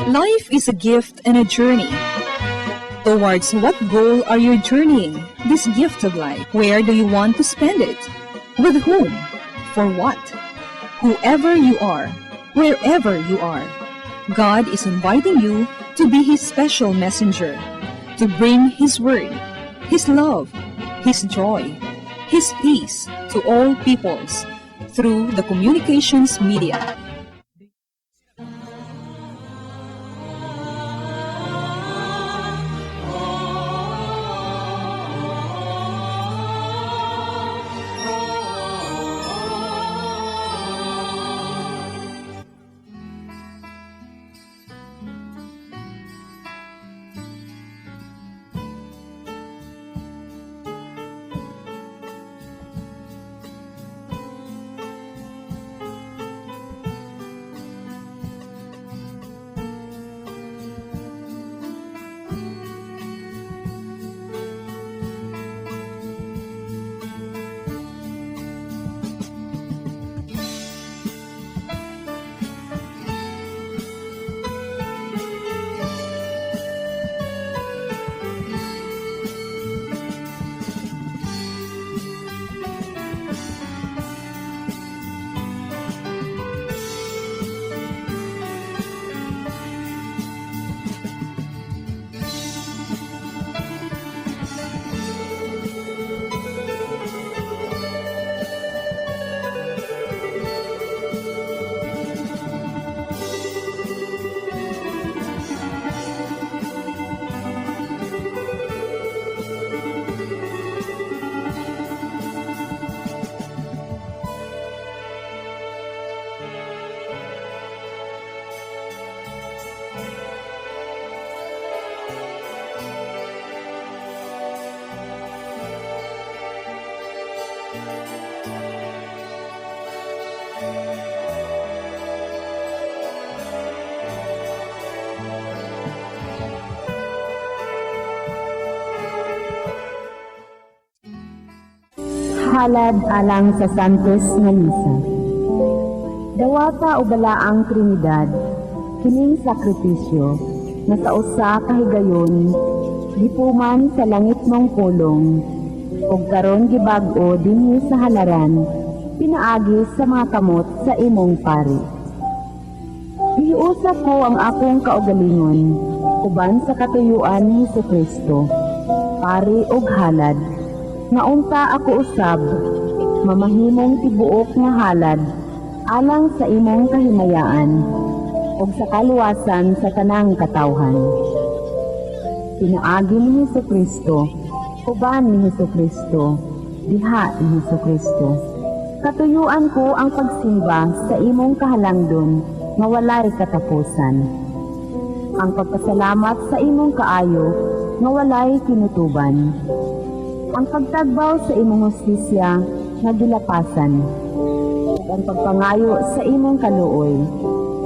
Life is a gift and a journey. Towards what goal are you journeying this gift of life? Where do you want to spend it? With whom? For what? Whoever you are, wherever you are, God is inviting you to be His special messenger, to bring His word, His love, His joy, His peace to all peoples through the communications media. Halad alang sa Santos nga Misa. Dawata o balaang Trinidad, kining sakripisyo nga sa usa ka higayon gipuman sa langit mong pulong ug karon gibag-o dinhi sa halaran pinaagi sa mga kamot sa imong pari. Gihiusa ko ang akong kaugalingon uban sa katuyuan ni Hesukristo, pari ug halad, nga unta ako usab mamahimong tibuok nga halad alang sa imong kahimayaan ug sa kaluwasan sa tanang katawhan. Pinaagi ni Hesukristo, uban ni Hesukristo, diha ni Hesukristo. Katuyuan ko ang pagsimba sa imong kahalangdon nga walay katapusan. Ang pagpasalamat sa imong kaayo nga walay kinutuban. Ang pagtagbaw sa imong hustisya nga gilapasan. Ug ang pagpangayo sa imong kaluoy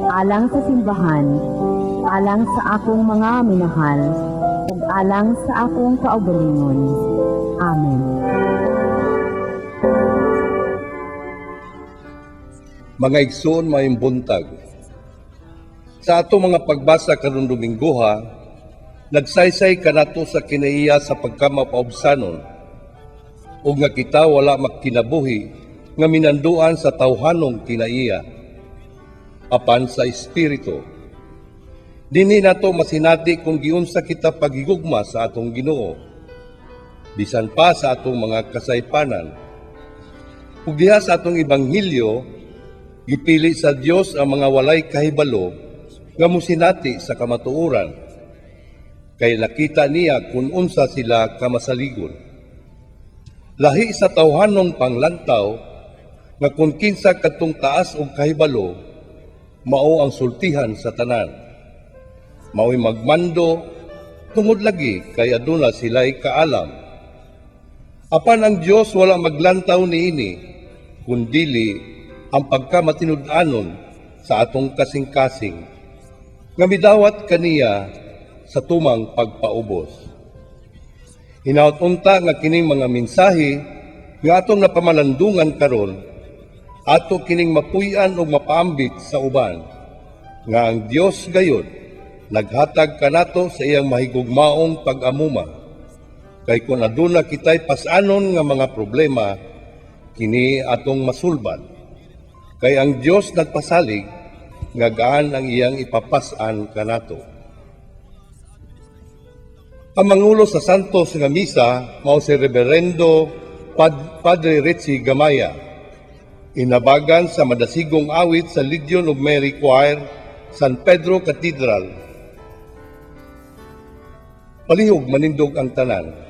alang sa simbahan, alang sa akong mga minahal, ug alang sa akong kaugalingon. Amen. Mga igsoon, maayong buntag. Sa ato mga pagbasa karon Dominggoha, nagsaysay kanato sa kinaiya sa pagkamapaubsanon ug nga kita wala magkinabuhi nga minanduan sa tawhanong kinaiya apan sa espiritu. Dinhi nato masinati kung giunsa kita paghigugma sa atong Ginoo bisan pa sa atong mga kasaypanan. Ug diha sa atong ebanghelyo, gipili sa Dios ang mga walay kahibalo nga mosinati sa kamatuoran, kay nakita niya kung unsa sila kamasaligon. Lahi sa tawhanong panglantaw nga kung kinsa kadtong taas og kahibalo, mao ang sultihan sa tanan. Mao'y magmando tungod lagi kay aduna sila'y kaalam. Apan ang Dios wala maglantaw niini, kundili ang pagkamatinud-anon sa atong kasing-kasing nga midawat kaniya sa tumang pagpaubos. Hinaut unta nga kining mga mensahe nga atong napamalandungan karon, ato kining mapuy-an og mapaambit sa uban, nga ang Dios gayud Naghatag kanato sa iyang mahigugmaong pag-amuma. Kay kung aduna kitay pas-anon nga mga problema, kini atong masulbad. Kay ang Dios nagpasalig nga gaan ang iyang ipapas-an kanato. Ang mangulo sa Santos nga misa mao si Reverendo Padre Richie Gamaya. Inabagan sa madasigong awit sa Legion of Mary Choir, San Pedro Cathedral. Palihog manindog ang tanan.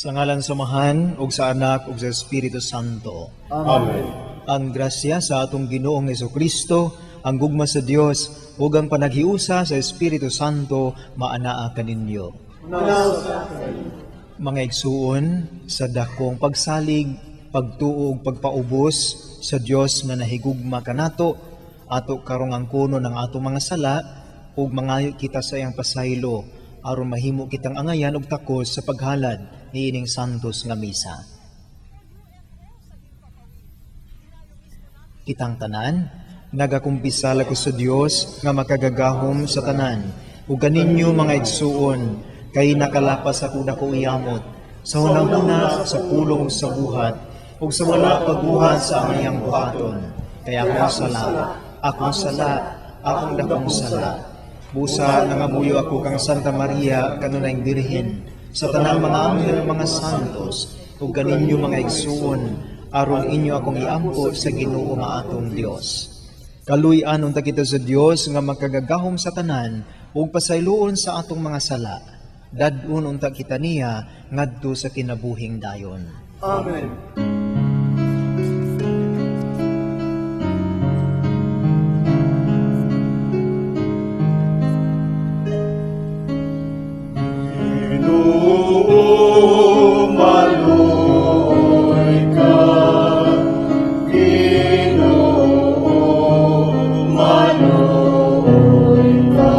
Sa ngalan sa Amahan, ug sa Anak, ug sa Espiritu Santo. Amen. Ang grasya sa atong Ginoong Kristo, ang gugma sa Dios, ug ang panaghiusa sa Espiritu Santo maanaa kaninyo. Mga igsuon, sa dakong pagsalig, pagtuo ug pagpaubos sa Dios nga nahigugma kanato, ato karong angkonon ang atong mga sala ug mangayo kita sa iyang pasaylo aron mahimo kitang angayan og takos sa paghalad niining santos nga misa. Kitang tanan, nagakumpisal ako sa Dios nga makagagahom sa tanan, ug kaninyo mga igsuon, kay nakalapas ako dako iyamot, sa hunahuna sa pulong sa buhat, ug sa wala pagbuhat sa angayang buhaton. Kay akong sala, akong sala, akong dakong sala. Busa nangamuyo ako kang Santa Maria kanunayng Birhen, sa tanang mga anghel mga santos, ug kaninyo mga igsuon, aron inyo akong iampo sa Ginoo nga atong Dios. Kaluy-an unta kita sa Dios nga makagagahom sa tanan ug pasayloon sa atong mga sala. Dad-on unta kita niya ngadto sa kinabuhing dayon. Amen. Ginoo, maluoy ka. Ginoo, maluoy ka.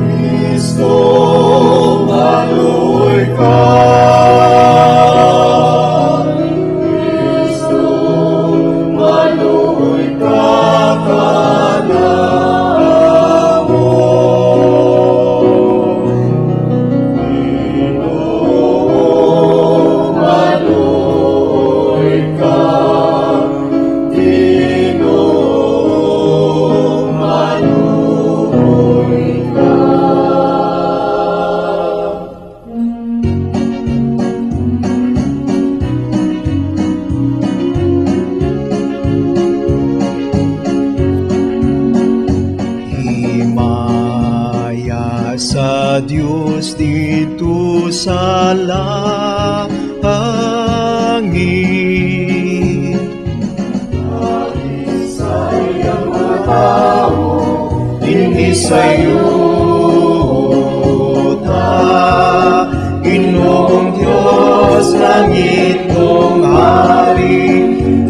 Kristo, maluoy ka. Kristo, maluoy ka kanamo. Ginoo, maluoy ka. Ginoo, maluoy ka. Himaya sa Dios didto sa langit. Sa iyang mga tao, Dinhi sa yuta, Ginoong Diyos, langitong hari,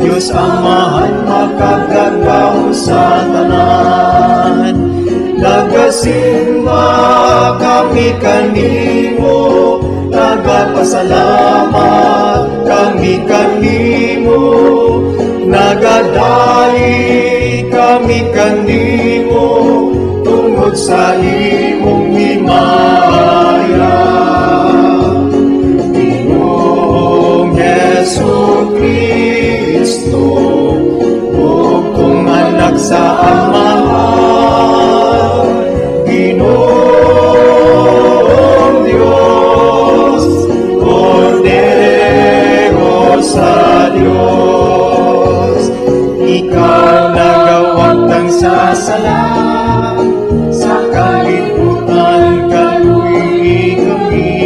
Diyos Dios Amahan makagagahom sa tanan. Nagasimba kami kanimo, nagapasalamat kami kanimo, nagadali kami kanimo, tungod sa imong himaya. Ginoong Hesu Kristo, bugtong anak sa Amahan, Ginoong Dios, Kordero sa Dios, ikaw nagawagtang sa sala, sa kalibutan kaluy kami.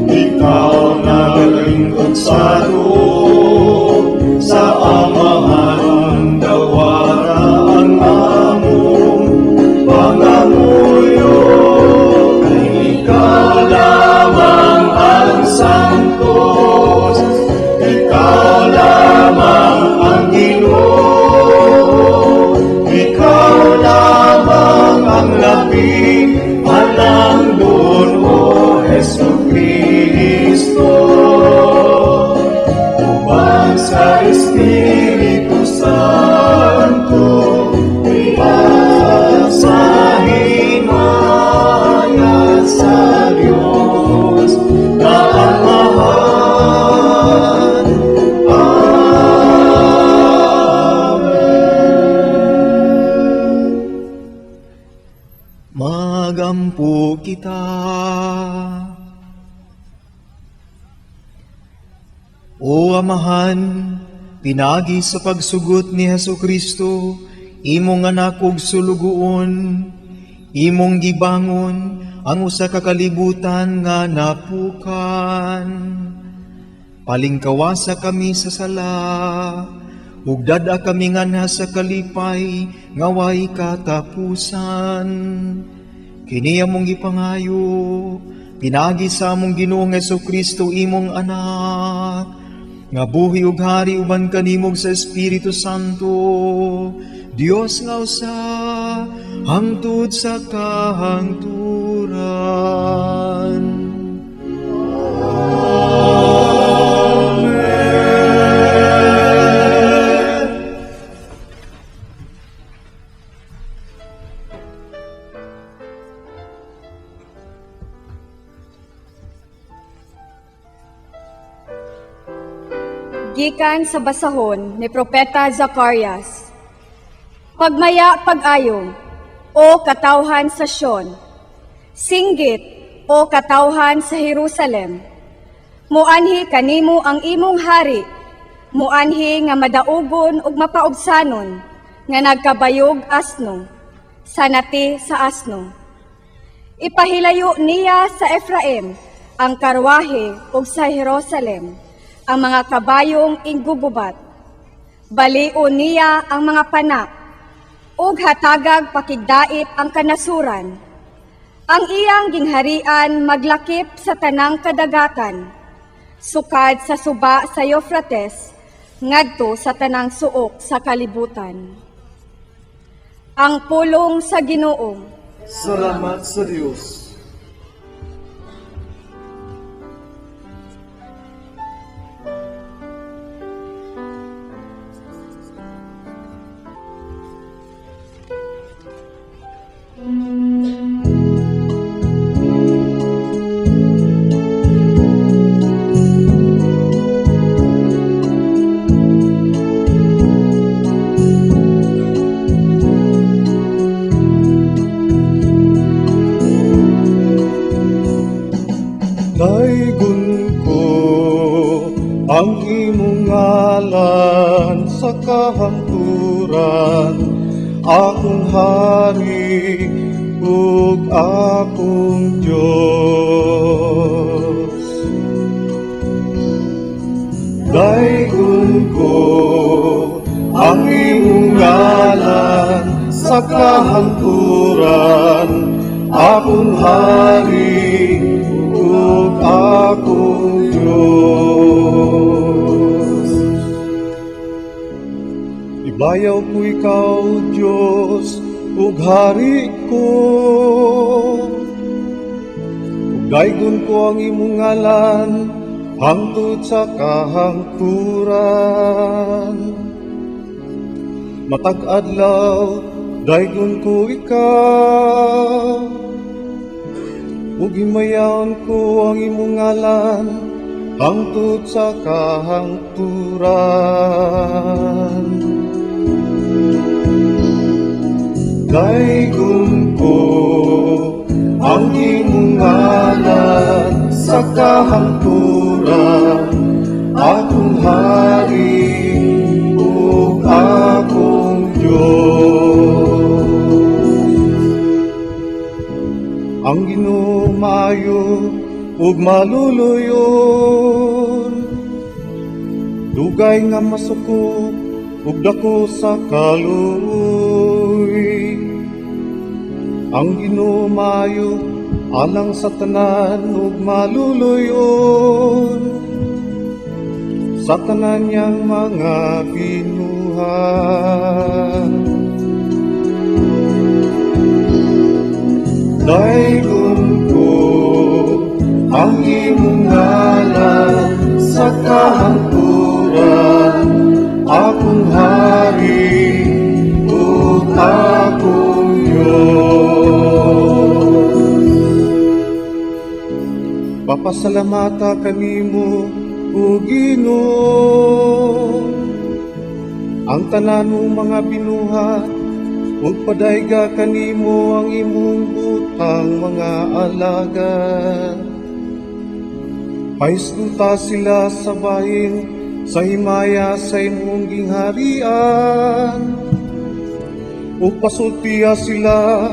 Ikaw nagalingkod sa duol, sa Amahan dawara ang among pangamuyo. Kay ikaw lamang ang santos, ikaw lamang ang Ginoo, ikaw lamang ang labing halangdon, O Hesu Kristo. Uban sa Espiritu Santo, sa himaya sa Diyos na Amahan. Amen. Magampo kita. O Amahan, pinagi sa pagsugot ni Hesu Kristo, imong anak ug sulugoon, imong gibangon ang usa ka kalibutan nga napukan. Palingkawasa kami sa sala, ug dad-a kami nganha sa kalipay nga way katapusan. Kini among gipangayo, pinagi sa among Ginoong Hesu Kristo imong anak, nga buhi ug hari uban kanimo sa Espiritu Santo, Dios nga usa, hangtod sa kahangturan. Amen. Gikan sa basahon ni Propeta Zacarias. Pagmaya pag-ayo, o katawhan sa Sion. Singgit, o katawhan sa Jerusalem. Muanhi kanimo ang imong hari, muanhi nga madaugon ug mapaubsanon, nga nagkabayog asno, sanati sa asno. Ipahilayo niya sa Efraim ang karwahe ug sa Jerusalem ang mga kabayong inggugubat. Balion niya ang mga pana ug hatagag pakigdait ang kanasuran. Ang iyang gingharian maglakip sa tanang kadagatan, sukad sa suba sa Euphrates ngadto sa tanang suok sa kalibutan. Ang pulong sa Ginoo. Salamat sa Dios. Daygon ko ang imong ngalan sa kahangturan, akong hari ug akong Dios. Daygon ko ang imong ngalan sa kahangturan, akong hari ug akong Dios. Dayaw ko ikaw, Diyos, ug hari ko. Ug daygon ko ang imong ngalan hangtod sa kahangturan. Matag adlaw, daygon ko ikaw, ug himayaon ko ang imong ngalan hangtod sa kahangturan. Daygon ko ang imong ngalan sa kahangturan, akong hari ug akong Diyos. Ang Ginoo maayo ug maluluyon, dugay nga masuko ug dako sa kaluoy. Ang Ginoo maayo alang sa tanan ug maluluyon sa tanan niyang mga binuhat. Daygon ko ang imong ngalan sa kahangturan, akong hari ug akong Diyos. Papasalamata kanimo, o Ginoo, ang tanan mong mga binuhat, ug padayga kanimo ang imong butang mga alagad. Pahisguta sila sa bahin sa himaya sa imong gingharian, ug pasultiya sila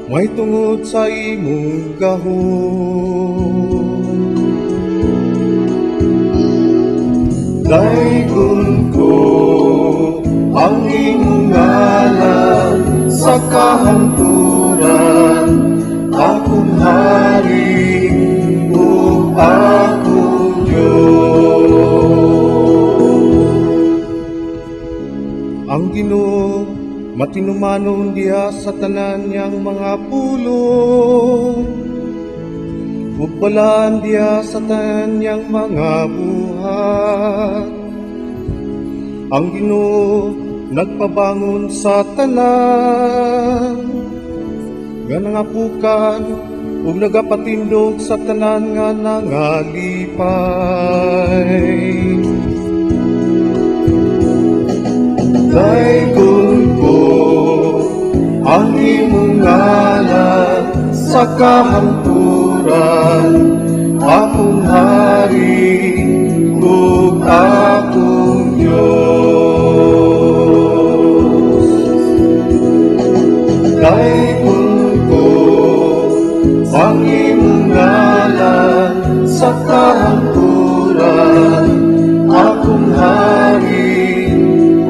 may tungod sa imong gahom. Daygon ko ang imong ngalan sa kahangturan, akong hari ug akong Diyos. Ang Ginoo matinumanon diha sa tanan niyang mga pulong, ug balaan diha sa tanan niyang mga buhat. Ang Ginoo nagpabangon sa tanan nga nangapukan ug nagapatindog sa tanan nga nangalipay. Daygon ko ang imong ngalan sa kahangturan, akong hari ug akong Diyos. Daygon ko ang imong ngalan sa kahangturan, akong hari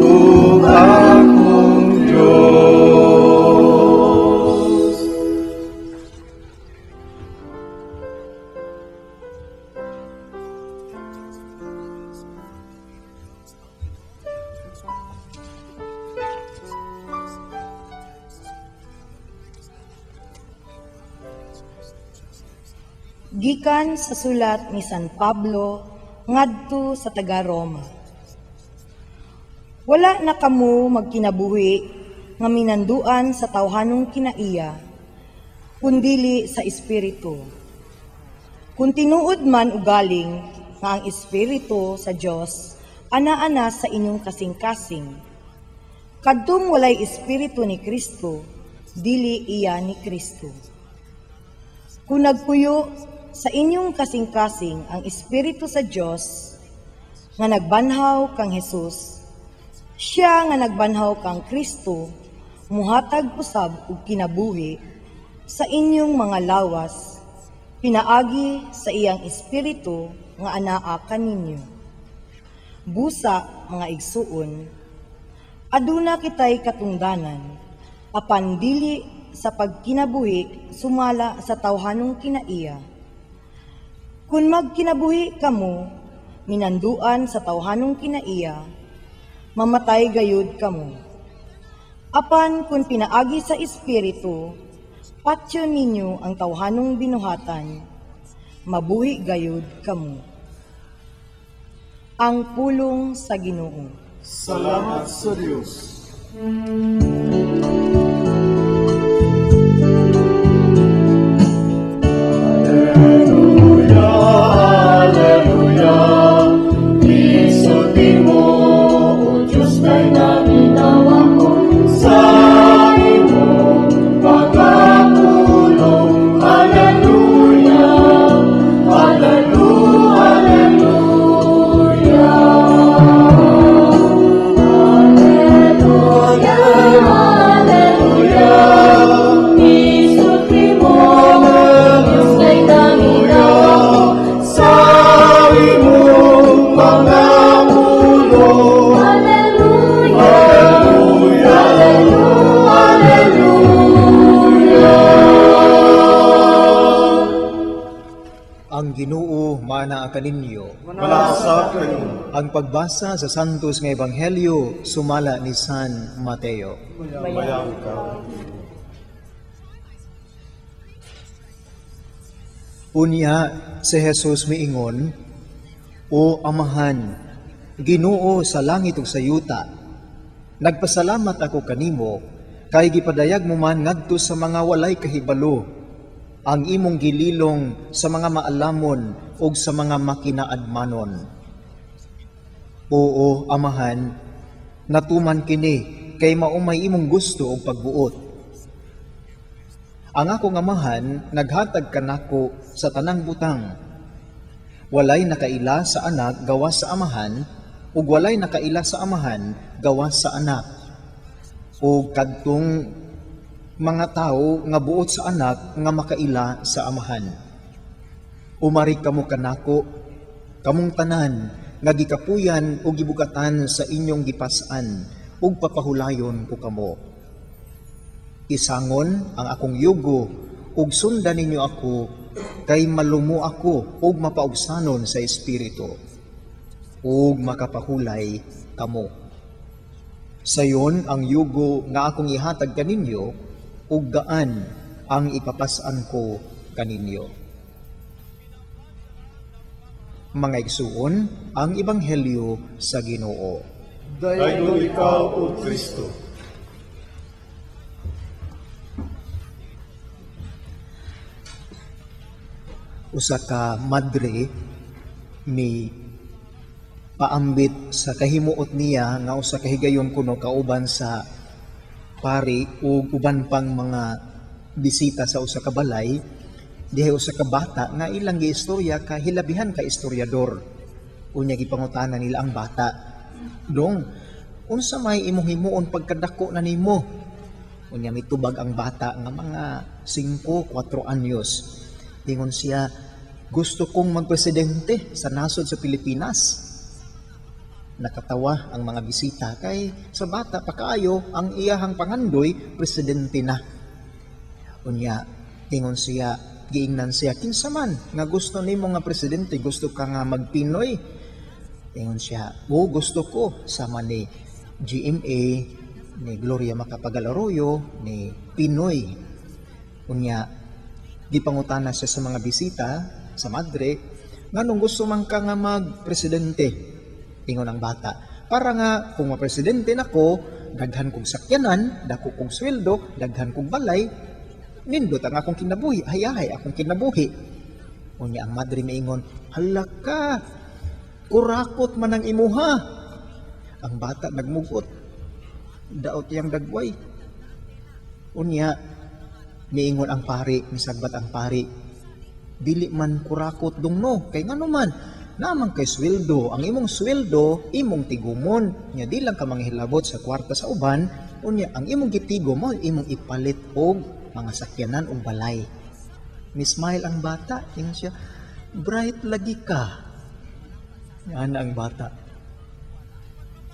ug akong Diyos. Gikan sa sulat ni San Pablo ngadto sa taga-Roma. Wala na kamo magkinabuhi nga minanduan sa tawhanong kinaiya, kundili sa Espiritu. Kung tinuod man ugaling nga ang Espiritu sa Dios ana-ana sa inyong kasing-kasing. Kadtong walay Espiritu ni Kristo, dili iya ni Kristo. Kung nagpuyo sa inyong kasing-kasing ang Espiritu sa Dios nga nagbanhaw kang Hesus, siya nga nagbanhaw kang Kristo, muhatag usab og kinabuhi sa inyong mga lawas, pinaagi sa iyang Espiritu nga anaa kaninyo. Busa, mga igsuon, aduna kitay katungdanan, apan dili sa pagkinabuhi sumala sa tawhanong kinaiya. Kung magkinabuhi kamo, minanduan sa tawhanong kinaiya, mamatay gayud kamo. Apan kung pinaagi sa Espiritu, patyon ninyo ang tawhanong binuhatan, mabuhi gayud kamo. Ang pulong sa Ginoo. Salamat sa Dios. Alleluia, Alleluia, Isulti mo, O Diyos, kay naginawa ko sa imong pagkapulong. Alleluia, Alleluia, Alleluia. Alleluia, Alleluia, Isulti mo, Diyos, kay nanginawa ko sa imong mga pulong. Alleluia, Alleluia, Alleluia. Ang Ginoo maanaa kaninyo. Manaa kayo. Ang pagbasa sa Santos nga Ebanghelyo sumala ni San Mateo. Mayaw ka. Unya si Jesus miingon, O Amahan, Ginoo sa langit ug sa yuta, nagpasalamat ako kanimo kay gipadayag mo man ngadto sa mga walay kahibalo ang imong gililong sa mga maalamon ug sa mga makinaadmanon. Oo, Amahan, natuman kini kay mao may imong gusto ug pagbuot. Ang akong Amahan naghatag kanako sa tanang butang. Walay nakaila sa anak gawas sa Amahan, ug walay nakaila sa Amahan gawas sa anak. Ug kadtong mga tawo nga buot sa anak nga makaila sa Amahan. Umari kamo kanako, kamong tanan nga gikapuyan ug gibugatan sa inyong gipas-an, ug papahulayon ko kamo. Isangon ang akong yugo ug sundan ninyo ako, kay malumo ako ug mapaugsanon sa espiritu, ug makapahulay kamo. Sayon ang yugo nga akong ihatag kaninyo, ug gaan ang ipapas-an ko kaninyo. Mga igsuon, ang Ebanghelyo sa Ginoo. Daygon ikaw, O Kristo. Usa ka madre mi paambit sa kahimuot niya nga usa ka higayon kuno kauban sa pari ug uban pang mga bisita sa usa ka balay, diha usa ka bata nga ilang giistorya ka hilabihan ka istoryador. Unya gipangutana nila ang bata, Dong, unsa may imong himuon pagkadako na nimo? Unya mitubag ang bata nga mga 5, 4 anyos. Ingon siya, gusto kong magpresidente sa nasod sa Pilipinas. Nakatawa ang mga bisita kay sa bata pa kaayo ang iyahang pangandoy presidente na. Unya ingon siya, giingnan siya, kinsa man nga gusto nimo nga presidente, gusto ka nga magpinoy? Ingon siya, o gusto ko sama ni GMA, ni Gloria Macapagal Arroyo, ni Pinoy. Unya gipangutana siya sa mga bisita sa madre, nganong gusto man ka nga magpresidente? Ingon ang bata, para nga kung mapresidente nako, daghan kong sakyanan, dako kong sweldo, daghan kong balay, nindot ang akong kinabuhi, hayahay akong kinabuhi. Unya ang madre miingon, hala ka, kurakot man ang imuha. Ang bata nagmugot, daot iyang dagway. Unya miingon ang pari, misagbat ang pari, dili man kurakot dungno, kay ngano man, naman kay sweldo, ang imong sweldo, imong tigumon, nya di lang ka manghilabot sa kwarta sa uban, unya ang imong gitigo mo, imong ipalit og mga sakyanan og balay. Mismile ang bata, ingon siya, bright lagi ka. Yan ang bata.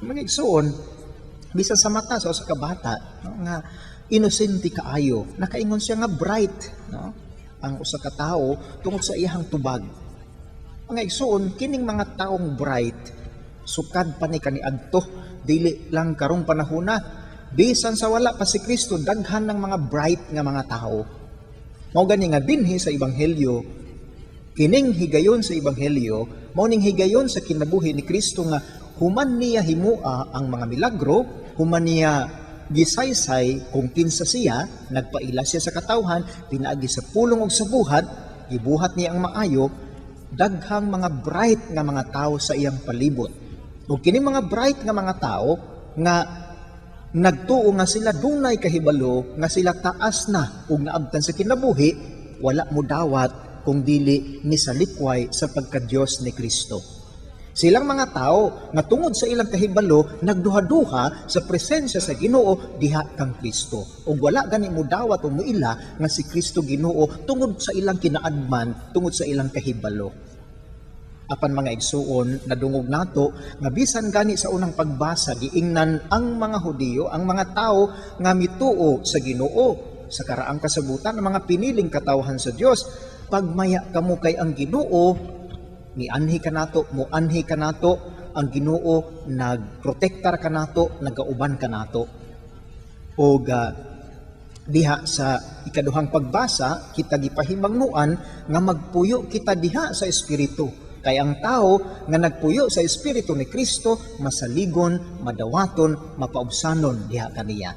Mga igsuon, bisan sa mata sa usa ka bata, no, nga inosente kaayo, nakaingon siya nga bright, no, ang usa ka tawo tungod sa iyang tubag. Mga igsuon, kining mga taong bright, sukad pa ni kaniadto Dili lang karong panahona, bisan sa wala pa si Kristo, daghan ng mga bright nga mga tao. Mao gani nga dinhi sa Ebanghelyo, kining higayon sa Ebanghelyo, mao ning higayon sa kinabuhi ni Kristo nga human niya himua ang mga milagro, human niya gisaysay kung kinsa siya, nagpaila siya sa katawhan pinaagi sa pulong ug sa buhat, gibuhat niya ang maayo, daghang mga bright nga mga tao sa iyang palibot. Ug kini mga bright nga mga tao nga nagtuo nga sila dunay kahibalo nga sila taas na ug naabtan sa kinabuhi, wala mo dawat kung dili ni salikway sa pagka-Dios ni Kristo. Silang mga tao nga tungod sa ilang kahibalo nagduha-duha sa presensya sa Ginoo diha kang Kristo. Ug wala gani mo dawat o moila nga si Kristo Ginoo tungod sa ilang kinaadman, tungod sa ilang kahibalo. Apan mga igsuon, nadungog nato nga bisan gani sa unang pagbasa giingnan ang mga Hudiyo, ang mga tao nga mituo sa Ginoo sa karaang kasabutan, ang mga piniling katawhan sa Dios, pagmaya kamo kay ang Ginoo mianhi kanato, muanhi kanato, ang Ginoo nagprotektar kanato, nagauban kanato. Og diha sa ikaduhang pagbasa, kita gipahimangnuan nga magpuyo kita diha sa Espiritu. Kay ang tao nga nagpuyo sa Espiritu ni Kristo, masaligon, madawaton, mapaubsanon diha kaniya.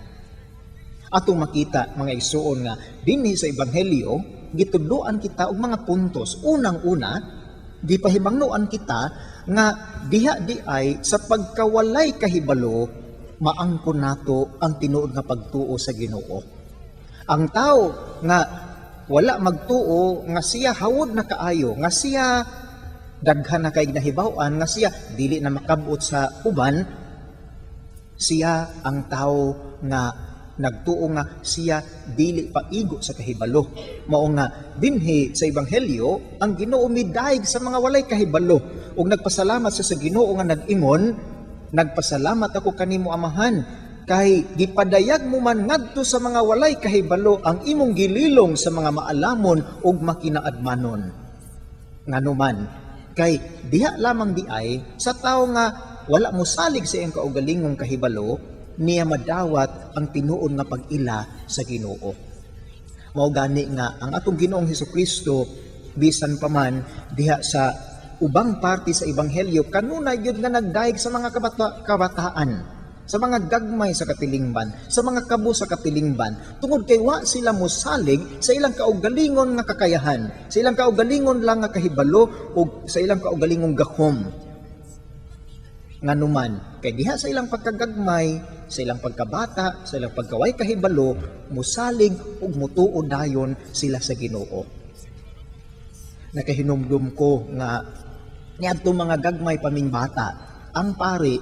Atong makita mga igsuon nga dinhi sa Ebanghelyo gitudloan kita og mga puntos. Unang-una, gipahimangnuan kita nga diha di ay sa pagkawalay kahibalo maangkon nato ang tinuod nga pagtuo sa Ginoo. Ang tao nga wala magtuo nga siya hawod na kaayo, nga siya daghan na kay nahibaw-an, nga siya dili na makabot sa uban, siya ang tao nga nagtuo nga siya dili pa igo sa kahibalo. Mao nga dinhi sa Ebanghelyo ang Ginoo midayeg sa mga walay kahibalo ug nagpasalamat siya sa Ginoo nga nag-ingon, nagpasalamat ako kanimo Amahan kay gipadayag mo man ngadto sa mga walay kahibalo ang imong gililong sa mga maalamon ug makinaadmanon. Nganuman kay diha lamang di ay sa tawo nga wala mosalig sa iyang kaugalingong kahibalo niya madawat ang tinuod nga pag-ila sa Ginoo. Mao gani nga ang atong Ginoong Hesukristo bisan pa man diha sa ubang parte sa Ebanghelyo kanunay gyud nga nagdayeg sa mga kabataan, sa mga gagmay sa katilingban, sa mga kabo sa katilingban, tungod kay wa sila mosalig sa ilang kaugalingon nga kakayahan, sa ilang kaugalingon lang nga kahibalo ug sa ilang kaugalingong gahom. Nganuman kay diha sa ilang pagkagagmay, sa ilang pagkabata, sa ilang pagkaway kahibalo, mosalig ug mutuo dayon sila sa Ginoo. Nakahinumdum ko nga niadto mga gagmay paming bata, ang pari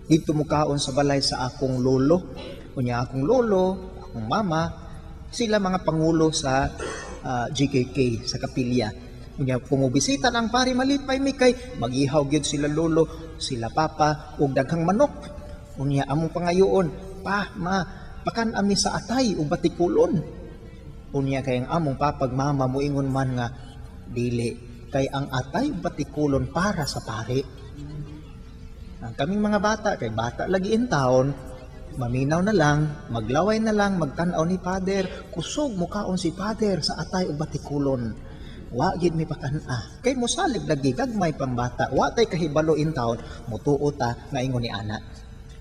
dito mukaon sa balay sa akong lolo. Unya akong lolo, akong mama, sila mga pangulo sa GKK sa kapilya. Unya kung mobisita ang pari malipay mi kay magihaw gyud sila lolo, sila papa ug daghang manok. Unya among pangayoon, pa ma pakan ami sa atay ug batikulon. Unya kay ang among papag mama moingon man nga dili kay ang atay ug batikulon para sa pari. Ang kaming mga bata kay bata lagi in town, maminaw na lang, maglaway na lang, magtan-aw ni Father, kusog mukaon si Father sa atay ug batikulon. Wa gid mi pakan-a. Kay mosalig lagi gagmay pang bata, wa tay kahibalo in town, mutuo ta nga ingon ni ana.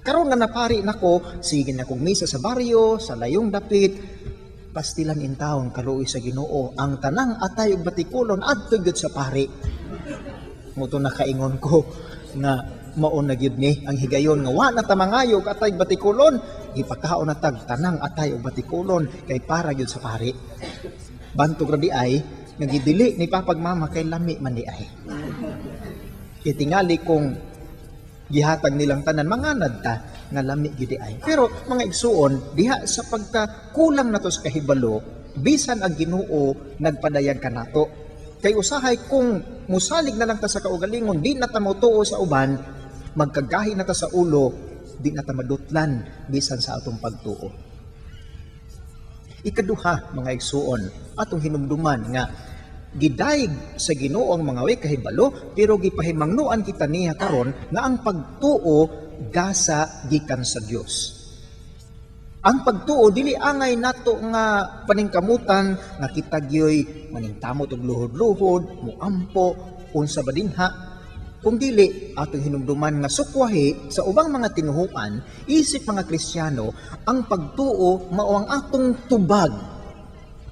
Karon nga napari nako, sige na kog misa sa baryo, sa layong dapit, pastilan in town kaluoy sa Ginoo ang tanang atay ug batikulon adto gyud sa pari. Muto nakaingon ko nga mao na gyud ni ang higayon nga wa na ta mangayo og atay batikulon, gipakaon na tag tanang atay ug batikulon kay para gyud sa pari. Bantog ra di ay nga gidili ni papag mama kay lami man di ay. Kitingali kung gihatag nilang tanan manganad ta nga lami gyud di ay. Pero mga igsuon, diha sa pagka kulang nato sa kahibalo, bisan ang Ginoo nagpadayag kanato. Kay usahay kung musalig na lang ta sa kaugalingon, di na ta motuo sa uban, magkagahi na ta sa ulo, di na ta madutlan bisan sa atong pagtuo. Ikaduha, mga igsuon, atong hinumduman nga gidayeg sa Ginoo ang mga way kahibalo, pero gipahimangnuan kita niya karon nga ang pagtuo gasa gikan sa Dios. Ang pagtuo dili angay nato nga paningkamutan nga kita gyoy maningkamot og luhod-luhod, muampo, unsa ba dinha. Kung dili atong hinumduman nga sukwahi sa ubang mga tinuhuan, isip mga Kristiyano, ang pagtuo mao ang atong tubag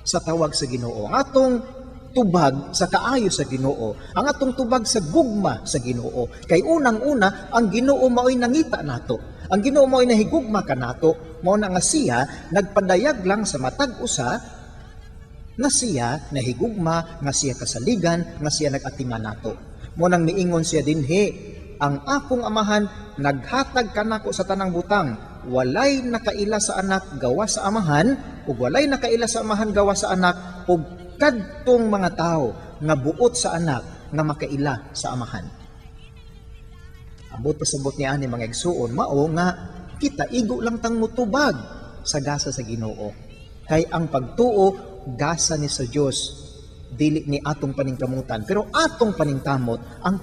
sa tawag sa Ginoo, ang atong tubag sa kaayo sa Ginoo, ang atong tubag sa gugma sa Ginoo. Kay unang-una, ang Ginoo mao'y nangita nato. Ang Ginoo mao'y nahigugma kanato, mao na nga siya nagpadayag lang sa matag usa nga siya nahigugma, nga siya kasaligan, nga siya nag-atiman nato. Mao nang miingon siya dinhi, ang akong amahan naghatag kanako sa tanang butang, walay nakaila sa anak gawa sa amahan, ug walay nakaila sa amahan gawa sa anak, ug kadtong mga tawo nga buot sa anak nga makaila sa amahan. Ambot pasabot ni ani, mga igsuon, mao nga kita igo lang tang mutubag sa gasa sa Ginoo. Kay ang pagtuo gasa ni sa Dios, dili ni atong paningkamutan, pero atong paningkamot ang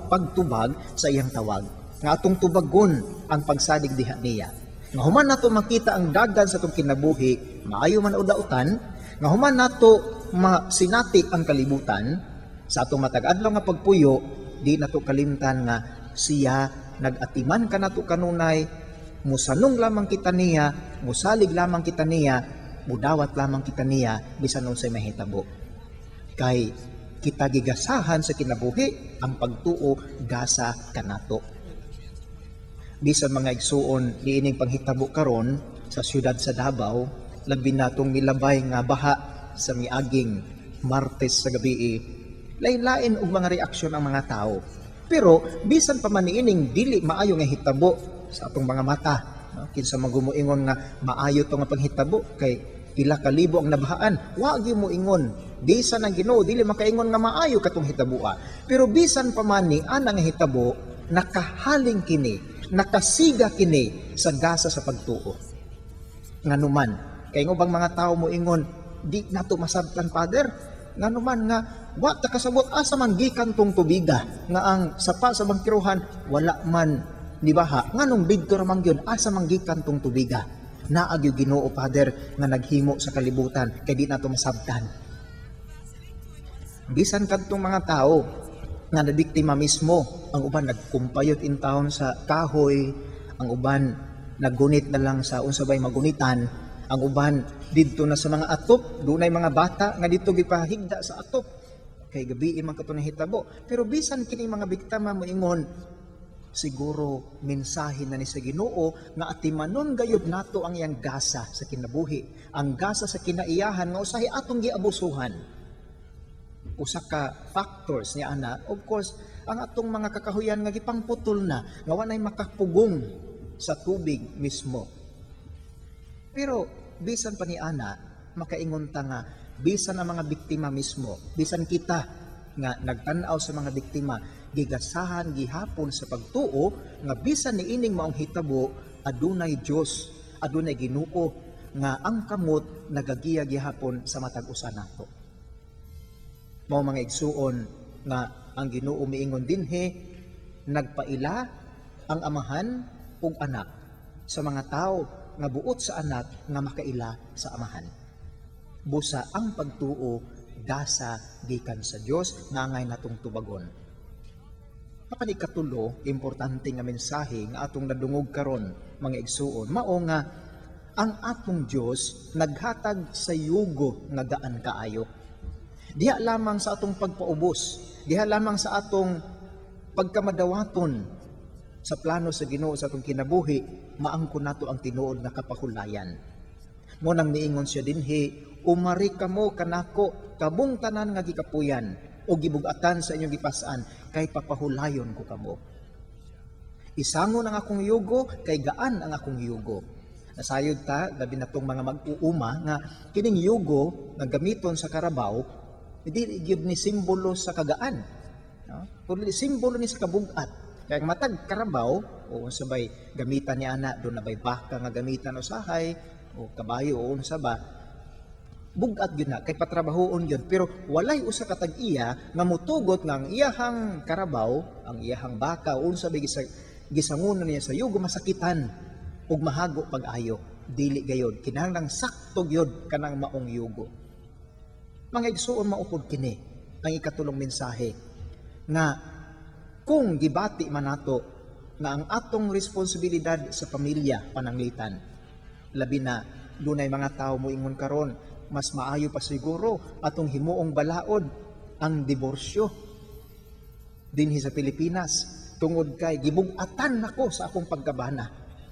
pagtubag sa iyang tawag. Nga atong tubagon ang pagsalig diha niya. Nga human nato makita ang dagan sa atong kinabuhi, maayo man o dautan, nga human nato masinati ang kalibutan sa atong matag adlaw nga pagpuyo, di nato kalimtan nga siya nag-atiman kanato kanunay, musanong lamang kita niya, musalig lamang kita niya, mudawat lamang kita niya bisan unsay mahitabo. Kay kita gigasahan sa kinabuhi, ang pagtuo gasa kanato. Bisan, mga igsuon, niining panghitabo karon sa siyudad sa Davao, labi na tong milabay nga baha sa miaging Martes sa gabi, lain-lain og mga reaksyon ang mga tao. Pero bisan pa man niining dili maayo nga hitabo sa atong mga mata, no? Kinsa man gumuingon nga maayo to nga panghitabo kay pila ka libo ang nabahaan, wa gyud mo ingon. Bisan ang Ginoo dili makaingon nga maayo katong hitaboa. Pero bisan pa man ni ana nga hitabo, nakahaling kini, nakasiga kini sa gasa sa pagtuo. Nganuman, kay ubang mga tao mo ingon, di nato masabtan, Father, nganuman nga wa ta kasabot asa man gikan tong tubiga nga ang sapa sa bangkiruhan wala man nibaha, nganong didto ra man gyud, asa man gikan tong tubiga? Naa gyud Ginoo, Father, nga naghimo sa kalibutan kay di nato masabtan. Bisan kadtong mga tao nga nabiktima mismo, ang uban nagkumpayot in town sa kahoy, ang uban naggunit na lang sa unsa bay magunitan, ang uban didto na sa mga atop, dunay mga bata nga didto gipahigda sa atop kay gabi man kato nahitabo. Pero bisan kini mga biktima moingon, siguro mensahe na ni sa Ginoo nga atimanon gayud nato ang iyang gasa sa kinabuhi, ang gasa sa kinaiyahan nga usahay atong giabusuhan. Usa ka factors niya ana, of course, ang atong mga kakahuyan nga gipangputol na nga walay makapugong sa tubig mismo. Pero bisan pa ni ana, makaingon ta nga bisan ang mga biktima mismo, bisan kita nga nagtan-aw sa mga biktima, gigasahan gihapon sa pagtuo nga bisan niining maong hitabo, adunay Dios, adunay Ginoo nga ang kamot nagagiya gihapon sa matag usa nato. Mao, mga igsuon, nga ang Ginoo miingon dinhi, nagpaila ang amahan ug anak sa mga tawo nga buot sa anak nga makaila sa amahan. Busa ang pagtuo gasa gikan sa Dios nga angay natong tubagon. Apan ikatulo, importante nga mensahe nga atong nadungog karon, mga igsuon, mao nga ang atong Dios naghatag sa yugo nga gaan kaayo. Diha lamang sa atong pagpaubos, diha lamang sa atong pagkamadawaton sa plano sa Ginoo sa atong kinabuhi, maangkon nato ang tinuod nga kapahulayan. Mao nang miingon siya dinhi, umari kamo kanako kamong tanan nga gikapuyan o gibugatan sa inyong gipas-an, kay papahulayon ko kamo. Isangon ang akong yugo, kay gaan ang akong yugo. Nasayod ta, labi na tong mga mag-uuma, nga kining yugo nga gamiton sa karabaw, hindi gyud ni simbolo sa kagaan. No? Kundi simbolo ni sa kabugat. Kaya ang matag karabaw, o unsa bay gamitan ni ana, duna bay baka nga gamitan usahay, o kabayo o unsa ba, bugat gyud na kay patrabahoon gyud, pero walay usa ka tag-iya nga mutugot nga ang iyahang karabaw, ang iyahang baka o unsa bay gisangunan niya sa yugo masakitan ug mahago pag-ayo. Dili gayod, kinahanglang sakto gyud kanang maong yugo. Mga igsuon, maupod kini ang ikatulong mensahe nga kung gibati man nato nga ang atong responsibilidad sa pamilya pananglitan. Labi na dunay mga tawo moingon karon, mas maayo pa siguro atong himuong balaod ang diborsyo dinhi sa Pilipinas tungod kay gibug-atan nako sa akong pagkabana,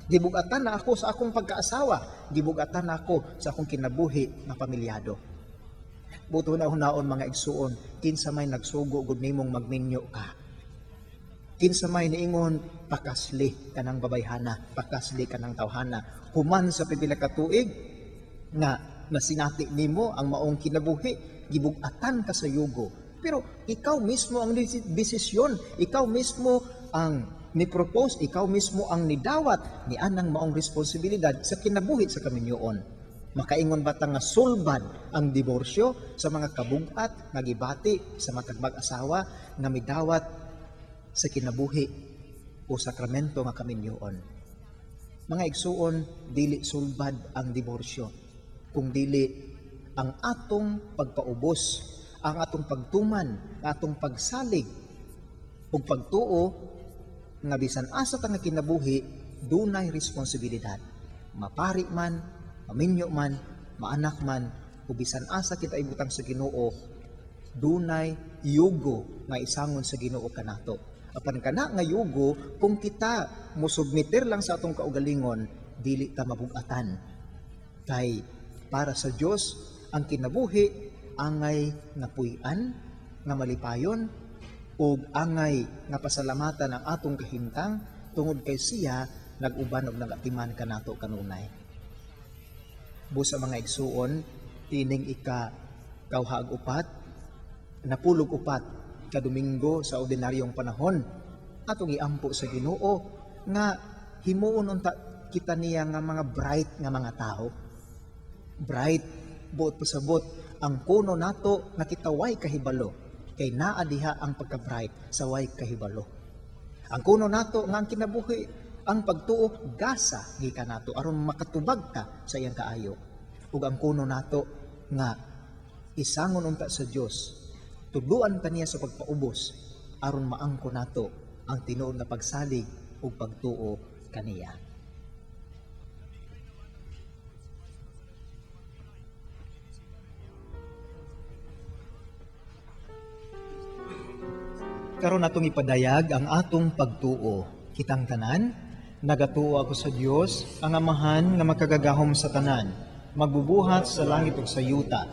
gibug-atan na ako sa akong pagkaasawa, gibug-atan na ako sa akong kinabuhi nga pamilyado. Buto na hunaon, mga igsuon, kinsa may nagsugo gud nimong magminyo ka? Kinsa may niingon pakasli kanang babayhana, pakasli kanang tawhana human sa pipila ka tuig nga nasinati nimo ang maong kinabuhi? Gibug-atan ka sa yugo, pero ikaw mismo ang desisyon, ikaw mismo ang ni-propose, ikaw mismo ang nidawat ni anang maong responsibilidad sa kinabuhi sa kaminyoon. Makaingon ba ta nga sulbad ang diborsyo sa mga kabugat nga gibati sa matag mag-asawa nga midawat sa kinabuhi o sakramento nga kaminyoon? Mga igsuon, dili sulbad ang diborsyo kung dili ang atong pagpaubos, ang atong pagtuman, ang atong pagsalig ug pagtuo nga bisan asa ta nga kinabuhi, dunay responsibilidad. Mapari man, maminyo man, maanak man, o bisan asa kita ibutang sa Ginoo, dunay yugo nga isangon sa Ginoo kanato. Apan kana nga yugo, kung kita mosubmitir lang sa atong kaugalingon, dili ta mabugatan. Kay para sa Dios ang kinabuhi angay nga puy-an, nga malipayon, ug angay nga pasalamatan ang atong kahimtang tungod kay siya nag-uban og nagatiman kanato kanunay. Busa, mga igsuon, tining ika kawhaag upat, napulog upat ka Domingo sa ordinaryong panahon, atong iampo sa Ginoo nga himuon unta kita niya nga mga bright nga mga tao. Bright, buot pasabot, ang kuno nato nga kita way kahibalo, kay naa diha ang pagka-bright sa way kahibalo. Ang kuno nato nga ang kinabuhi, ang pagtuo gasa gikan nato aron makatubag ta sa iyang kaayo. Ug ang kuno nato nga isangon unta sa Dios, tudluan ta niya sa pagpaubos aron maangko nato ang tinuod nga pagsalig ug pagtuo kaniya. Karon atong ipadayag ang atong pagtuo. Kitang tanan, nagatuo ako sa Dios, ang Amahan nga makagagahom sa tanan, magbubuhat sa langit ug sa yuta.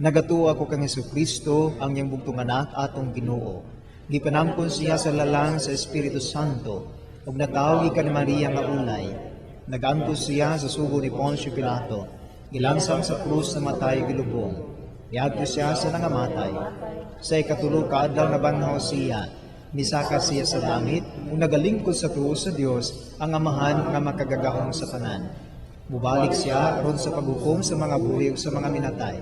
Nagatuo ako kang Hesukristo, ang iyang bugtong anak, atong Ginoo. Gipanangkon siya sa lalang sa Espiritu Santo, ug natawo gikan ni Maria nga ulay. Nagantos siya sa sugo ni Poncio Pilato, gilansang sa krus, namatay, gilubong. Niadto siya sa nangamatay. Sa ikatulo ka adlaw nabanhaw siya. Misaka siya sa langit ug nagalingkod sa tuo sa Dios, ang Amahan nga makagagahom sa tanan. Mubalik siya aron sa paghukom sa mga buhi ug sa mga minatay.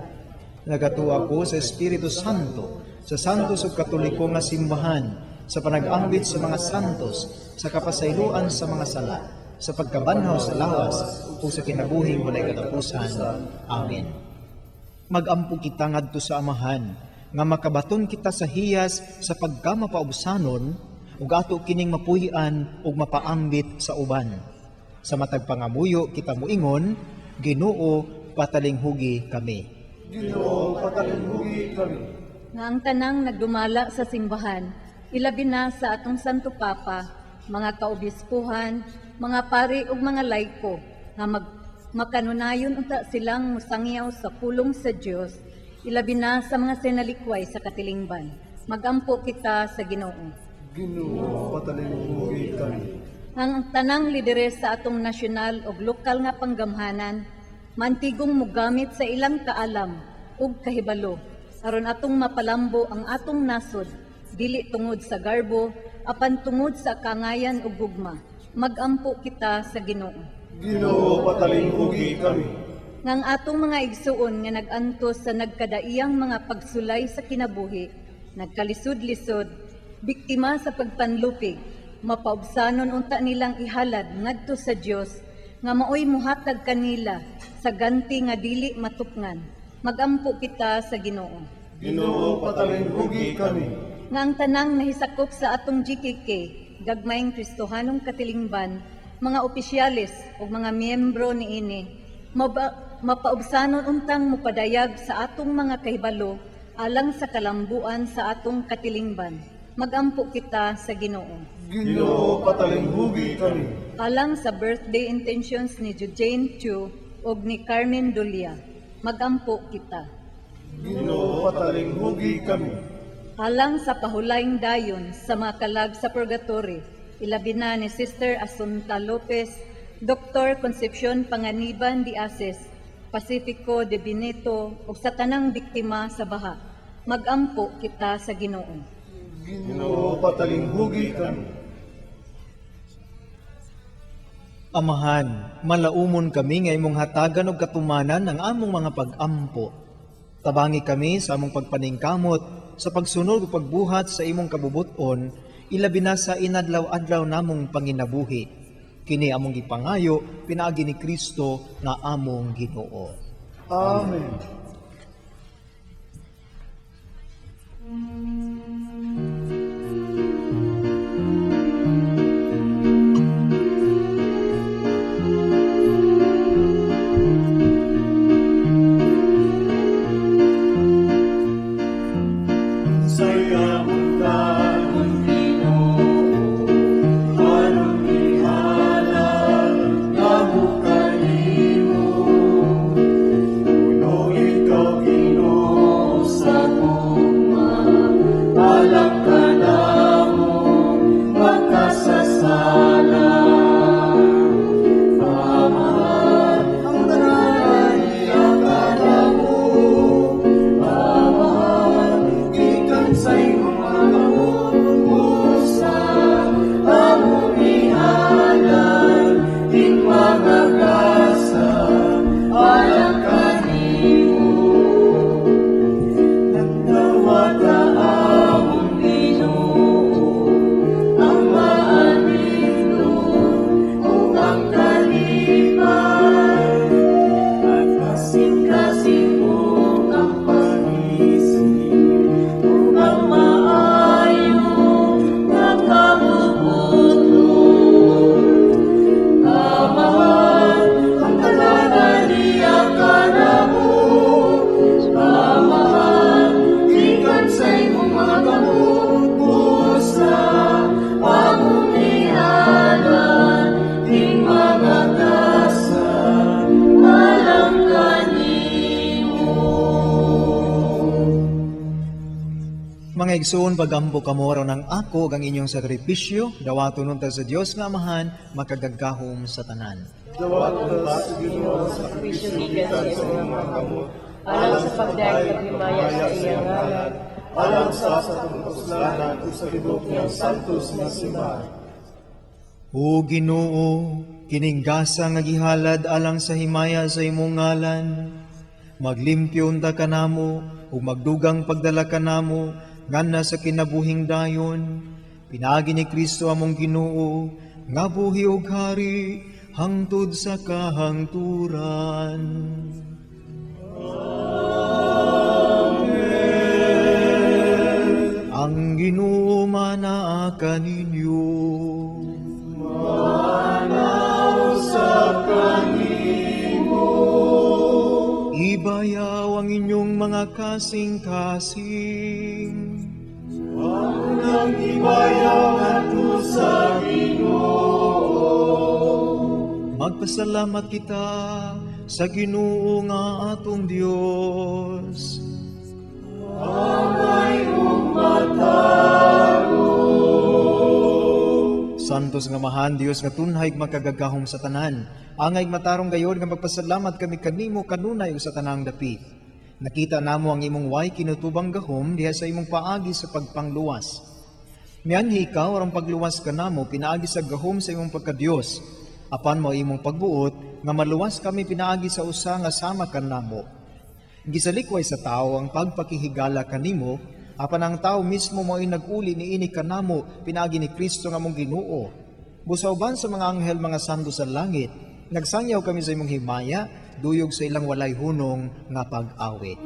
Nagatuo ako sa Espiritu Santo, sa santos ug katoliko nga simbahan, sa panag-ambit sa mga santos, sa kapasayloan sa mga sala, sa pagkabanhaw sa lawas, ug sa kinabuhing walay katapusan. Amen. Magampo kita ngadto sa Amahan nga makabaton kita sa hiyas sa pagkamapaubsanon ug ato kining mapuy-an ug mapaambit sa uban. Sa matag pangamuyo kita moingon, Ginoo, patalinghugi kami. Ginoo, patalinghugi kami. Nga ang tanang nagdumala sa simbahan, ilabi na sa atong Santo Papa, mga kaobispuhan, mga pari ug mga laiko, nga makanunayon unta silang mosangyaw sa pulong sa Dios, ilabi na sa mga sinalikway sa katilingban. Magampo kita sa Ginoo. Ginoo, patalinghugi kami. Ang tanang lideres sa atong nasyonal ug lokal nga panggamhanan, mantigong mogamit sa ilang kaalam ug kahibalo aron atong mapalambo ang atong nasod, dili tungod sa garbo apan tungod sa kangayan ug gugma. Magampo kita sa Ginoo. Ginoo, patalinghugi kami. Ngang atong mga igsuon nga nag-antos sa nagkadaiyang mga pagsulay sa kinabuhi, nagkalisod-lisod, biktima sa pagpanlupig, Mapaubsanon unta nilang ihalad ngadto sa Dios nga maoy muhatag kanila sa ganti nga dili matupngan. Magampo kita sa Ginoo. Ginoo, patalinghugi kami. Nga ang tanang nahisakop sa atong GKK, Gagmayng Kristohanong Katilingban, mga opisyales ug mga miyembro niini, mapaubsanon untang mupadayag sa atong mga kahibalo alang sa kalambuan sa atong katilingban. Magampo kita sa Ginoo. Ginoo, patalinghugi kami. Alang sa birthday intentions ni Jane Chu ug ni Carmen Dulia, magampo kita. Ginoo, patalinghugi kami. Alang sa pahulayng dayon sa mga kalag sa purgatory, ilabi na ni Sister Asunta Lopez, Dr. Concepcion Panganiban de Asis, Pacifico de Benito ug sa tanang biktima sa baha, magampo kita sa Ginoo. Ginoo, patalinghugi kami. Amahan, malaumon kami nga imong hatagan og katumanan ang among mga pag-ampo. Tabangi kami sa among pagpaningkamot sa pagsunod ug pagbuhat sa imong kabubut-on, ilabi na sa inadlaw-adlaw namong panginabuhi. Kini among gipangayo pinaagi ni Kristo nga among Ginoo. Amen. Mga igsoon, pagampo kamo aron ang ako ug ang inyong sakripisyo, dawaton unta sa Dios nga Amahan, makagagahom sa tanan. Dawaton ta sa Ginoo ang sakripisyo gikan sa imong mga kamot, alang sa pagdayeg kag himaya sa iyang ngalan, alang sa atong kapuslanan ug sa tibuok niyang santos nga simbahan. O Ginoo, kining gasa nga gihalad alang sa himaya sa imong ngalan, maglimpyo unta kanamo ug magdugang pagdala kanamo nganna sa kinabuhing dayon. Pinaagi ni Kristo among Ginoo, nga buhi ug hari hangtod sa kahangturan. Amen. Ang Ginoo manaa kaninyo. Manausap kanimo. Ibayaw ang inyong mga kasing-kasing. Ang ibayaw ngadto sa Ginoo. Magpasalamat kita sa Ginoo nga atong Dios. Angay ug matarong. Santos nga Amahan, Dios nga tunhay makagagahom sa tanan. Angay matarong gayon nga magpasalamat kami kanimo kanunay ug sa tanang dapit. Nakita namo ang imong way kinutubang gahom diha sa imong paagi sa pagpangluwas. Mianhi ikaw aron pagluwas kanamo pinaagi sa gahom sa imong pagkadiyos. Apan mao imong pagbuot nga maluwas kami pinaagi sa usa nga sama kanamo. Gisalikway sa tawo ang pagpakihigala kanimo, Apan ang tao mismo mao'y nag-uli niini kanamo pinaagi ni Kristo nga among Ginoo. Busa uban sa mga anghel mga santo sa langit, nagsangyaw kami sa imong himaya, duyog sa ilang walay hunong nga pag-awit.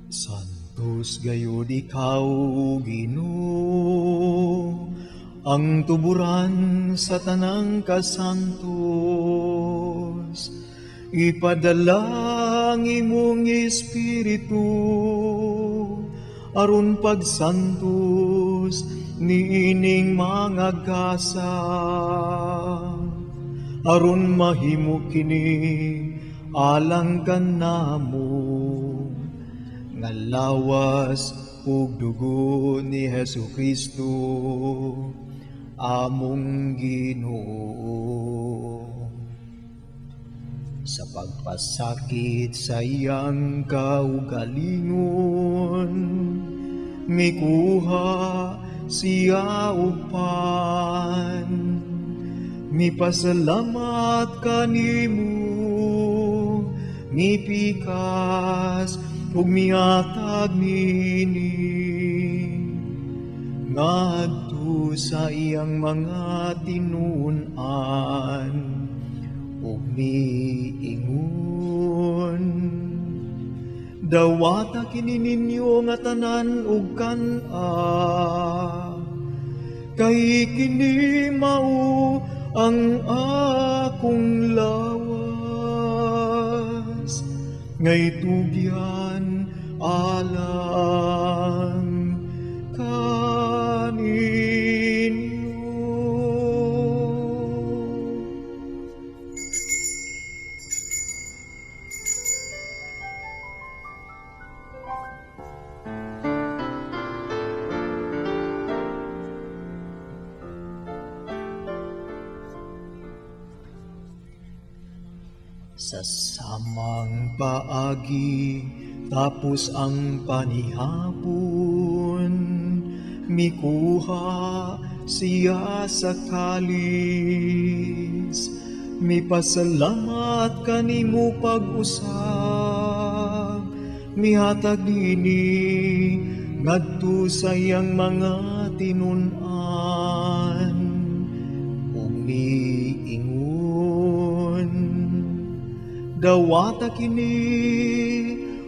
Santos gayud ikaw, Ginoo, ang tuburan sa tanang kasantos. Ipadala ang imong espiritu aron pagsantos niining mga gasa, aron mahimo kini alang kanamo nga lawas ug dugo ni Hesus Kristo among Ginoo. Sa pagpasakit sa iyang kaugalingon, mikuha siya og pan, mipasalamat kanimo, mipikas ug mihatag nini ngadto sa iyang mga tinun-an ug miingon, dawata kini ninyo nga tanan ug kan-a, kay kini mao ang akong lawas ngay tugyan alang kaninyo. Sa samang paagi tapos ang panihapon, mikuha siya sa kalis, mipasalamat kanimo pag-usab, mihatag nini ngadto sa iyang mga tinun-an ug miingon, dawata kini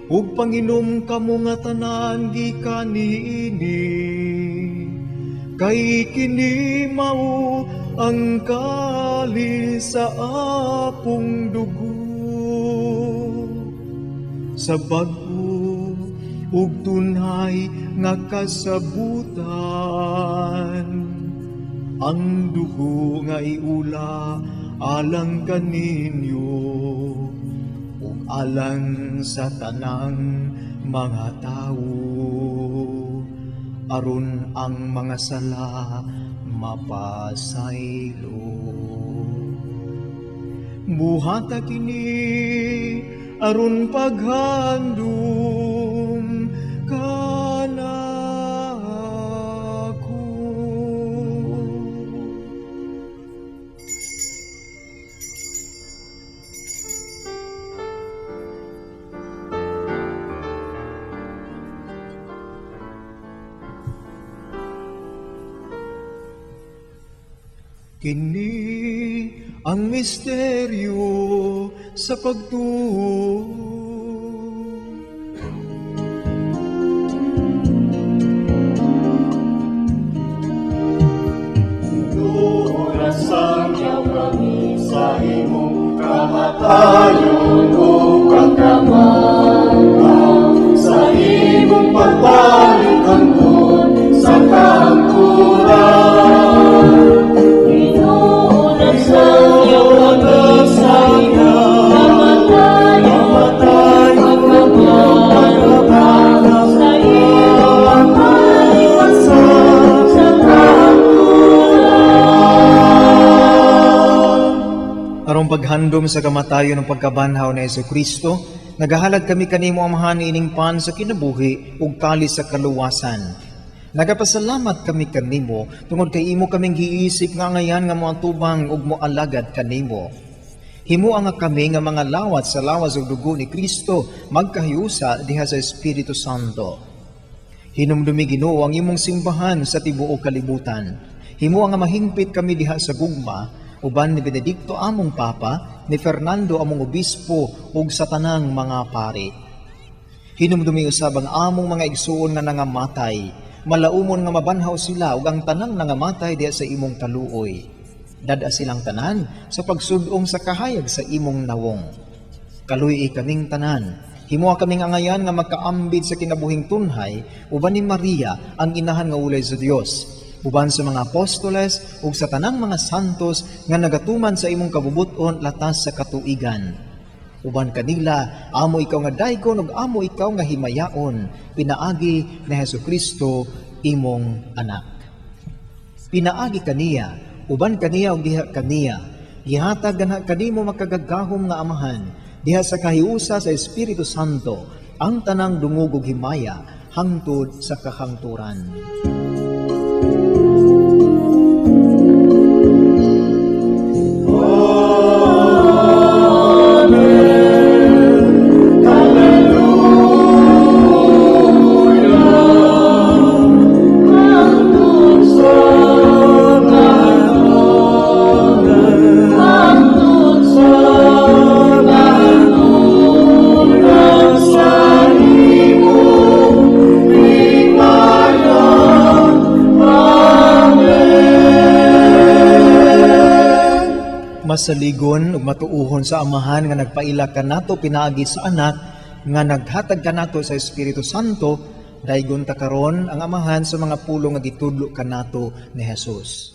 ug panginom kamo nga tanan gikan niini, kay kini mao ang kalis sa akong dugo sa bag-o ug tunay nga kasabutan, ang dugo nga iula alang kaninyo ug alang sa tanang mga tawo, aron ang mga sala mapasaylo. Buhata kini aron paghandom kanako. Kini ang misteryo sa pagtuo. Sangyaw kami sa imong kamatayon ug pagkabanhaw, sa imong pagbalik hangtod sa kahangturan. Ginoo, nagsangyaw kami sa imong kamatayon pagkabanhaw, sa imong pagbalik hangtod sa kahangturan. Aron paghandom sa kamatayon ug pagkabanhaw ni Hesukristo, nagahalad kami kanimo, Amahan, ining pan sa kinabuhi ug kalis sa kaluwasan. Nagapasalamat kami kanimo tungod kay imo kaming giisip nga angayan nga moatubang ug moalagad kanimo. Himoa nga kami nga mga lawat sa lawas ug dugo ni Kristo magkahiusa diha sa Espiritu Santo. Hinumdumi, Ginoo, ang imong simbahan sa tibuok kalibutan. Himoa nga mahingpit kami diha sa gugma uban ni Benedicto among Papa, ni Fernando among obispo ug sa tanang mga pari. Hinumdumi usab ang among mga igsuon nga nangamatay, malaumon nga mabanhaw sila ug ang tanang nangamatay diha sa imong kaluoy. Dad-a silang tanan sa pagsud-ong sa kahayag sa imong nawong. Kaluy-i kaming tanan. Himoa kaming angayan nga makaambit sa kinabuhing tunhay uban ni Maria ang inahan nga ulay sa Dios, uban sa mga apostoles ug sa tanang mga santos nga nagatuman sa imong kabubut-on latas sa katuigan. Uban kanila, amo ikaw nga daygon ug amo ikaw nga himayaon, pinaagi ni Hesukristo imong anak. Pinaagi kaniya, uban kaniya ug diha kaniya, gihatag ganha kanimo makagagahom nga Amahan, diha sa kahiusa sa Espiritu Santo, ang tanang dungog ug himaya hangtod sa kahangturan. Masaligon ug matuohon sa Amahan nga nagpaila kanato pinaagi sa Anak nga naghatag kanato sa Espiritu Santo, daygon ta karon ang Amahan sa mga pulong nga gitudlo kanato ni Jesus.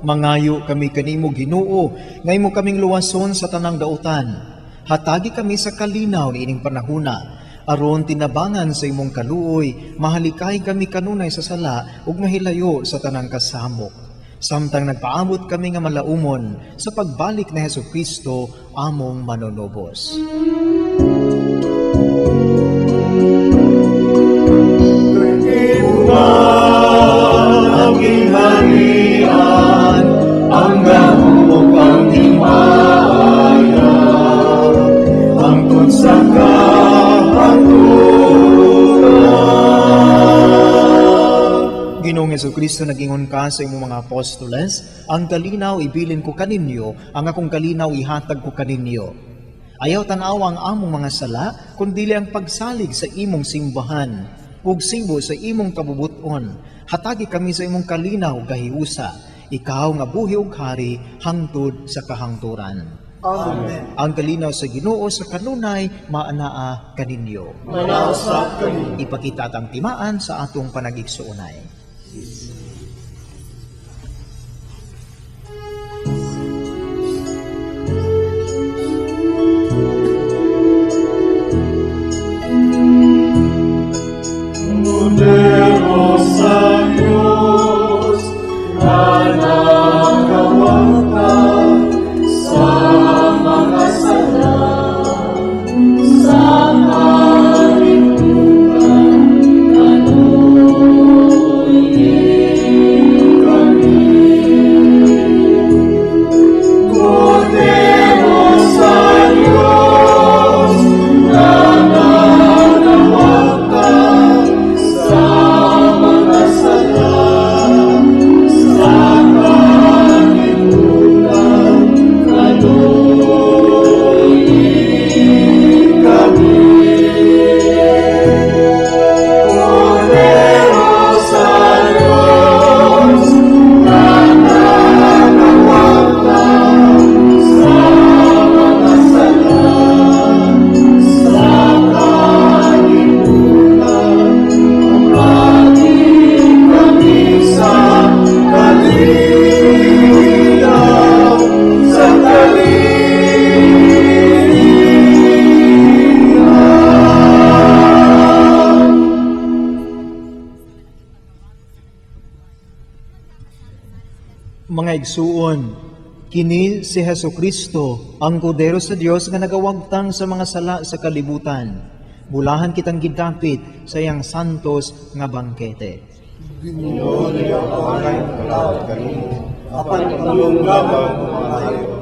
Mangayo kami kanimo, Ginoo, nga imo kaming luwason sa tanang dautan. Hatagi kami sa kalinaw niining panahuna, aron tinabangan sa imong kaluoy, mahalikay kami kanunay sa sala ug mahilayo sa tanang kasamok. Samtang nagpaabot kami nga malaumon sa pagbalik ni Hesus Kristo among manunubos. Ang gingharian, ang gahom ug ang himaya, hangtod sa kahangturan. Ginoong Hesukristo, nagingon ka sa imong mga apostoles, ang kalinaw ibilin ko kaninyo, ang akong kalinaw ihatag ko kaninyo. Ayaw tan-aw ang among mga sala, kundili ang pagsalig sa imong simbahan, ug sibo sa imong kabubuton. Hatagi kami sa imong kalinaw gahiusa, ikaw nga buhi ug hari hangtod sa kahangturan. Amen. Ang kalinaw sa Ginoo sa kanunay maanaa kaninyo. Manausap kami. Ipakita ang timaan sa atong panagigsuonay. Kordero sa Diyos, nga nagawangtang sa mga sala, sa kalibutan, kaluoyi kami. Kordero sa Diyos, nga nagawangtang sa mga sala, sa kalibutan, kaluoyi kami. Kordero sa Diyos, nga nagawangtang sa mga sala, sa kalibutan, Pati kami sa kalinaw, sa kalinaw. Mga igsuon, kini si Hesus Kristo, ang kordero sa Dios nga nagawagtang sa mga sala sa kalibutan. Bulahan kitang gidapit sa iyang santos nga bangkete. Ginoo, dili ako angay mokalawat kanimo, apan pulong lamang ug maayo.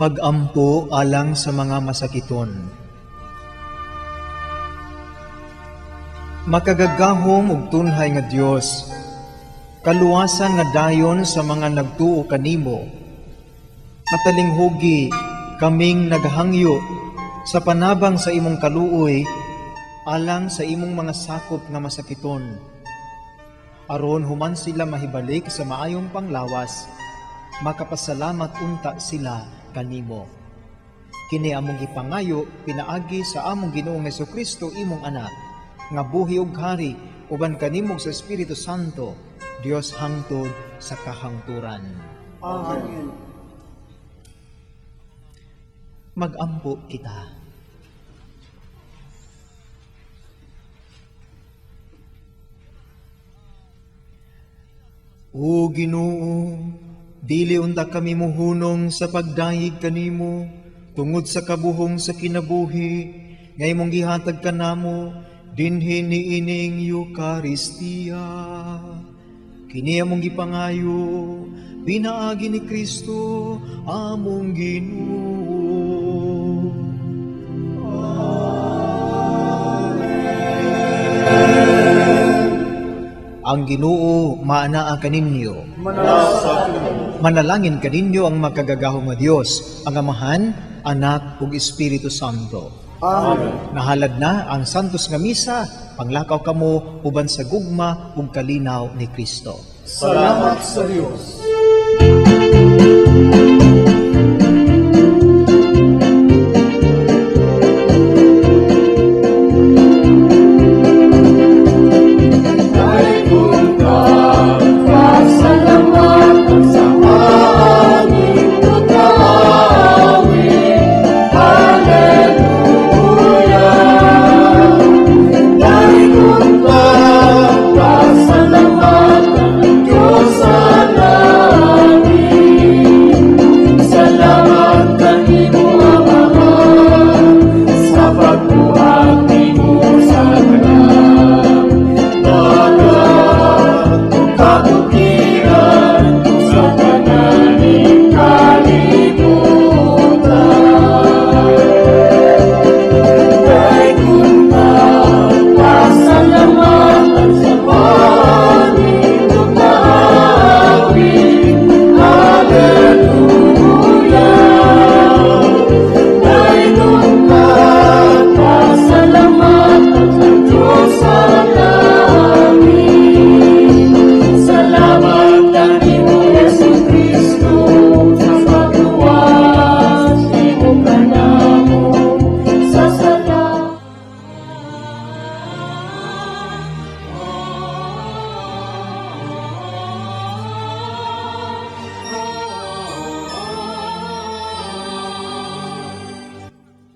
Pagampo alang sa mga masakiton. Makagagahom ug tunhay nga Dios, kaluwasan nga dayon sa mga nagtuo kanimo. Matalinghugi kaming naghangyo sa panabang sa imong kaluoy alang sa imong mga sakop nga masakiton. Aron human sila mahibalik sa maayong panglawas, makapasalamat unta sila kanimo. Kini among gipangayo pinaagi sa among Ginoong Hesukristo, imong anak, nga buhi ug hari uban kanimo sa Espiritu Santo, Dios hangtod sa kahangturan. Amen. Magampo kita. O Ginoo, dili unta kami muhunong sa pagdayeg kanimo tungod sa kabuhong sa kinabuhi nga imong gihatag kanamo dinhi niining Eukaristiya. Kini among gipangayo pinaagi ni Kristo among Ginoo. Amen. Ang Ginoo maanaa kaninyo. Manalangin kaninyo ang makagagahom nga Dios, ang Amahan, Anak ug Espiritu Santo. Amen. Nahalad na ang Santos nga Misa, panglakaw kamo uban sa gugma ug kalinaw ni Kristo. Salamat sa Dios.